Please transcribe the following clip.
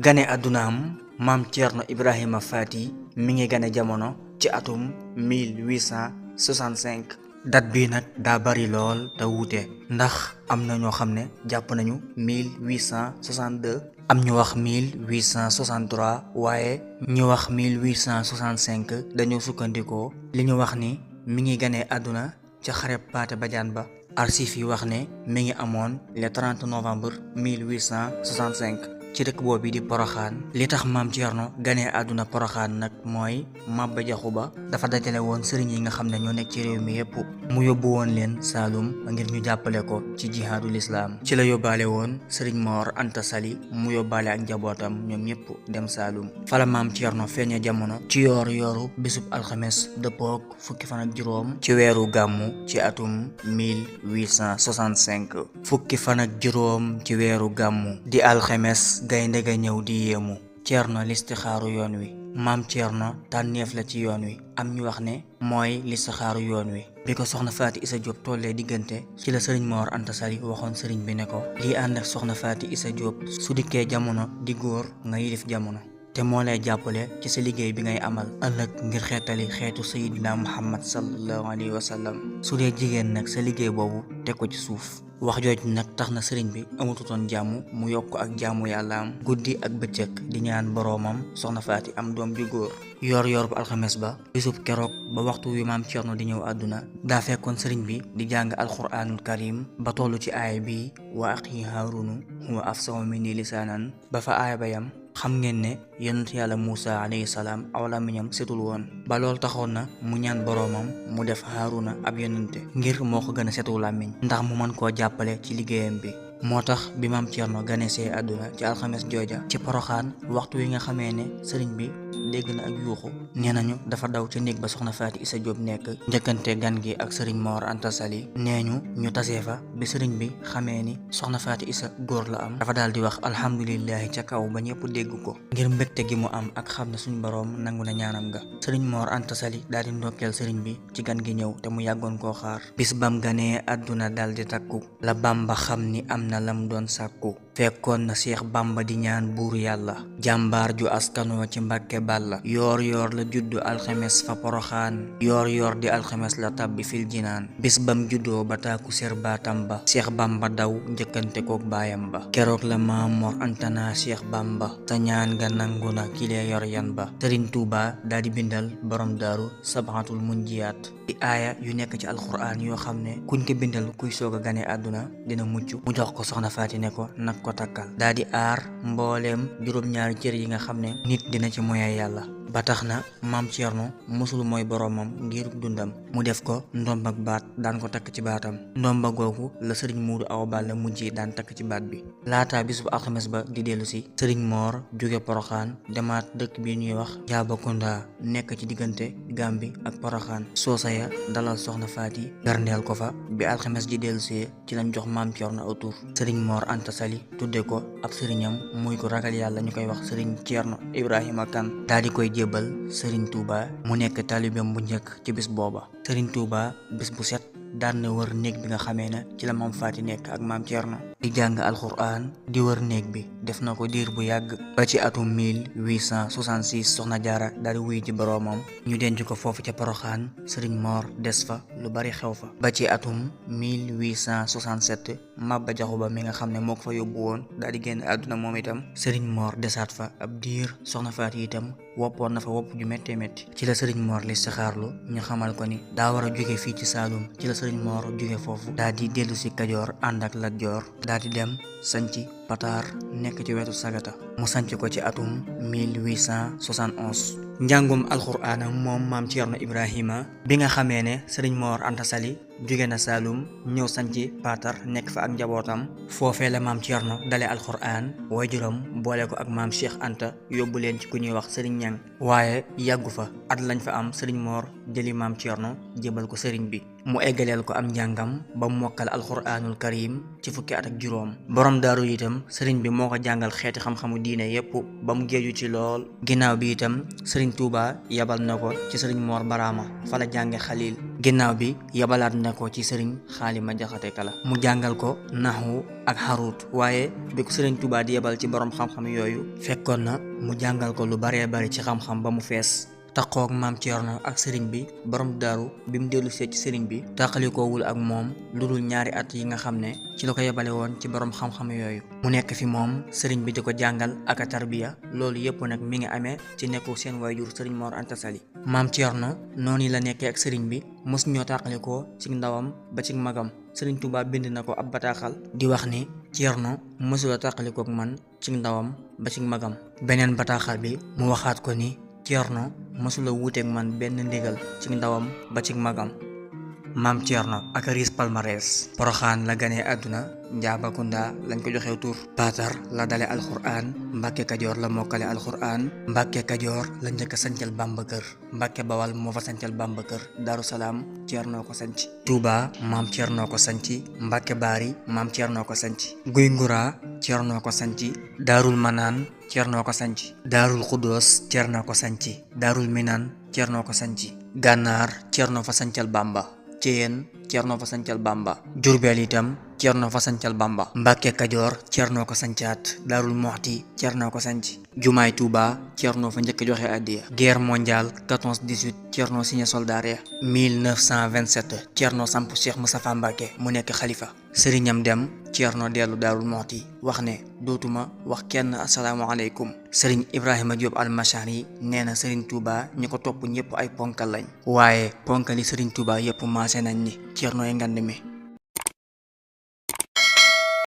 gane àddunaam maam Thierno Ibrahima Faty mi ngi gane jamono ci atum 1865. date bi nag daa bari lool te wuute ndax am na ñoo xam ne jàpp nañu 1862, am ñu wax 1863, waaye ñu wax 1865 dañoo sukkandikoo li ñu wax ni mi ngi gane àdduna ca xareb Paate Badiane ba. archives yi wax ne mi ngi amoon le 30 novembre 1865 ci dëkk boobu di Poroxaan. li tax maam Thierno ganee àdduna Poroxaan nag mooy Maba Jaxu Ba dafa dajale woon sëriñ yi nga xam ne ñoo nekk ci réew mi yépp mu yóbbu woon leen Saalum ngir ñu jàppale ko ci jihaadul islaam. ci la yóbbaale woon sëriñ Mor Anta Sali mu yóbbaale ak njabootam ñoom ñépp dem Saalum. fala maam Thierno feeña jamono ci yooru bisub alxames dëppook fukki fan ak juróom ci weeru gàmmu ci atum 1865. fukki fan ak juróom ci weeru gàmmu di alxames gaynde ga ñëw di yéemu. Thierno listixaaru yoon wi. maam Thierno tànneef la ci yoon wi. am ñu wax ne mooy listixaaru yoon wi. bi ko soxna Faty Issa Diop tollee diggante ci la sëriñ Mor Anta Sali waxoon sëriñ bi ne ko lii ànd ak soxna Faty Issa Diop su dikkee jamono di góor nga yilif jamono te moo lay jàppale ci sa liggéey bi ngay amal ëllëg ngir xeetali xeetu sayidina Muhammad sallallahu alayhi wa sallam. su dee jigéen nag sa liggéey boobu teg ko ci suuf. wax jooju nag tax na sëriñ bi amatutoon jàmm mu yokk ak jàmmu yàlla am guddi ak bëccëg di ñaan boroomam soxna Faty am doom ju góor. yor bu alxames ba bisub keroog ba waxtu wi maam Thierno di ñëw àdduna daa fekkoon sëriñ bi di jàng alxuraanul karim ba tollu ci aaya bi wa axi haarunu huwa afsahu minni lisaanan ba fa aaya ba yam. xam ngeen ne yonent yàlla Muusa alayhi salaam aw làmmiñam setul woon ba loolu taxoon na mu ñaan boroomam mu def Haaruna ab yonente ngir moo ko gën a setu làmmiñ ndax mu mën koo jàppale ci liggéeyam bi. moo tax bi maam Thierno ganesee àdduna ci alxames jooja ci Poroxaan waxtu wi nga xamee ne sëriñ bi dégg na ak yuuxu nee nañu dafa daw ca néeg ba soxna Faty Issa Diop nekk njëkkante gan gi ak sëriñ Mor Anta Sali. nee ñu tasee fa bi sëriñ bi xamee ni soxna Faty Issa góor la am dafa daal di wax alhamdulillahi ca kaw ba ñëpp dégg ko ngir mbégte gi mu am ak xam ne suñu boroom nangu na ñaanam nga. sëriñ Mor Anta Sali daal di ndokkeel sëriñ bi ci gan gi ñëw te mu yàggoon koo xaar. bis bam ganee àdduna daal di takku la Bamba xam ni am na lam doon sàkku fekkoon na Seex Bamba di ñaan buur yàlla jàmbaar ju askanoo ci Mbàkke Balla yoor la juddu alxames fa Poroxaan yoor di alxames la tabbi fil jinaan bis bam juddoo ba taaku ser baatam ba Seex Bamba daw njëkkante kook baayam ba keroog la Maam Mor Anta naa Seex Bamba sa ñaan nga nangu na kilee yor yan ba. Sëriñ Tuuba daal di bindal borom daaru sabaxatul munjiyaat di aaya yu nekk ci alxuraan yoo xam ne kuñ ko bindal kuy soog a gane àdduna dina mucc. mu jox ko soxna Faty ne ko nag ko takkal daa di aar mbooleem juróom-ñaari cër yi nga xam ne nit dina ci moye yàlla. ba tax na maam Thierno mosul mooy boroomam ngir dundam mu def ko ndomb ak baat daan ko takk ci baatam. ndomba googu la sëriñ Muudu Awa Balla mujj daan takk ci baat bi. laata bis bu alxames ba di dellu si sëriñ Mor jóge Poroxaan demaat dëkk bi ñuy wax Jaabakunda nekk ci diggante Gàmbi ak Poroxaan. soosaya dalal soxna Faty berndeel ko fa bi alxames ji dellu see ci lañ jox maam Thierno aw tur sëriñ Mor Anta Sali tudde ko ab sëriñam muy ko ragal yàlla ñu koy wax sëriñ Thierno Ibrahima Kane daal di koy jébbal Serigne Touba mu nekk taalibeem bu njëkk ci bis booba. Serigne Touba bis bu set daan na wër néeg bi nga xamee ne ci la maam Faty nekk ak maam Thierno di jàng alxuraan di wër néeg bi def na ko diir bu yàgg ba ci atum 1866 soxna Jaara daal di wuy ji boroomam ñu denc ko foofu ca Poroxaan Serigne Mor des fa lu bari xew fa ba ci atum 1867 Maba Jaxu Ba mi nga xam ne moo ko fa yóbbu woon daal di génn àdduna moom itam Serigne Mor desaat fa ab diir soxna Faty itam woppoon na fa wopp ju méttee métti ci la Serigne Mor li saxaarlu ñu xamal ko ni daa war a jóge fii ci Saalum ci la Serigne Mor jóge foofu daal di dellu si Kajoor ànd ak Lat Joor daal di dem sanci Pataar nekk ci wetu Sagata mu sanc ko ci atum 1871. njàngum alxuraanam moom maam Thierno Ibrahima bi nga xamee ne Serigne Mor Anta Sali jóge na Saalum ñëw sanci Pataar nekk fa ak njabootam foofee la maam Thierno dale alxuraan waajuram boole ko ak maam Cheikh Anta yóbbu leen ci ku ñuy wax Serigne Ñang waaye yàggu fa at lañ fa am Serigne Mor jëli maam Thierno jébal ko Serigne bi mu eggaleel ko am njàngam ba mu mokkal alxuraanul karim ci fukki at ak juróom. borom daaru itam sëriñ bi moo ko jàngal xeeti xam-xamu diine yépp ba mu géeju ci lool. ginnaaw bi itam sëriñ sëriñ Touba yabal na ko ci sëriñ Mor Barama fa la jànge xalil. ginnaaw bi yabalaat na ko ci sëriñ Xaalima Jaxate Kala mu jàngal ko naxwu ak xaruut. waaye bi ko sëriñ Touba di yabal ci borom xam-xam yooyu fekkoon na mu jàngal ko lu baree bari ci xam-xam ba mu fees. taqoog maam Thierno ak sëriñ bi borom daaru bi mu dellu see ci sëriñ bi taqalikoowul ak moom lu dul ñaari at yi nga xam ne ci la ko yebale woon ci borom xam-xam yooyu mu nekk fi moom sëriñ bi di ko jàngal ak a tarbiya. loolu yëpp nag mi ngi amee ci nekku seen waajur sëriñ Mor Anta Sali. maam Thierno noonu la nekkee ak sëriñ bi mos ñoo taqalikoo ci ndawam ba ci magam. sëriñ Touba bind na ko ab bataaxal di wax ni Thierno mosula taqalikook man ci ndawam ba ci magam. beneen bataaxal bi mu waxaat ko ni Thierno mësula wuuteeg man benn ndigal ci ndawam ba ci magam. maam Thierno ak riis palmarès. Poroxaan la ganee àdduna, Njaabakunda lañ ko joxew tur. Paatar la dale alxuraan, Mbàkke Kajoor la mokkale alxuraan, Mbàkke Kajoor la njëkk a sancal Bàmba kër, Mbàkke Bawal moo fa sancal Bàmba kër, Daaru Salaam Thierno ko sanc, Touba maam Thierno ko sanc, Mbàkke Baari maam Thierno ko sanc, Guy Ngura Thierno ko sanc, Daarul Manaan Thierno ko sanc, Daarul Xuddoos Thierno ko sanc, Daarul Minaan Thierno ko sanc, Gànnaar Thierno fa sancal Bàmba, Ceyeen Thierno fa sancal Bàmba, Jurbel itam Thierno fa sancal Bàmba, Mbàkke Kajoor Thierno ko sancaat, Daarul Moxti Thierno ko sanc, Jumaay Tuuba Thierno fa njëkk joxe addiya. Guerre mondiale 14-18 Thierno signé soldat ya. 1927 Thierno samp Cheikh Moustapha Mbacke mu nekk xalifa. sëriñam dem Thierno dellu Daarul Moxti wax ne dootuma wax kenn asalaamaaleykum. sëriñ Ibrahima Diop almashari nee na sëriñ Touba ñi ko topp ñëpp ay ponkal lañ waaye ponkali sëriñ Touba yëpp maase nañ ni Thierno yi ngand mi.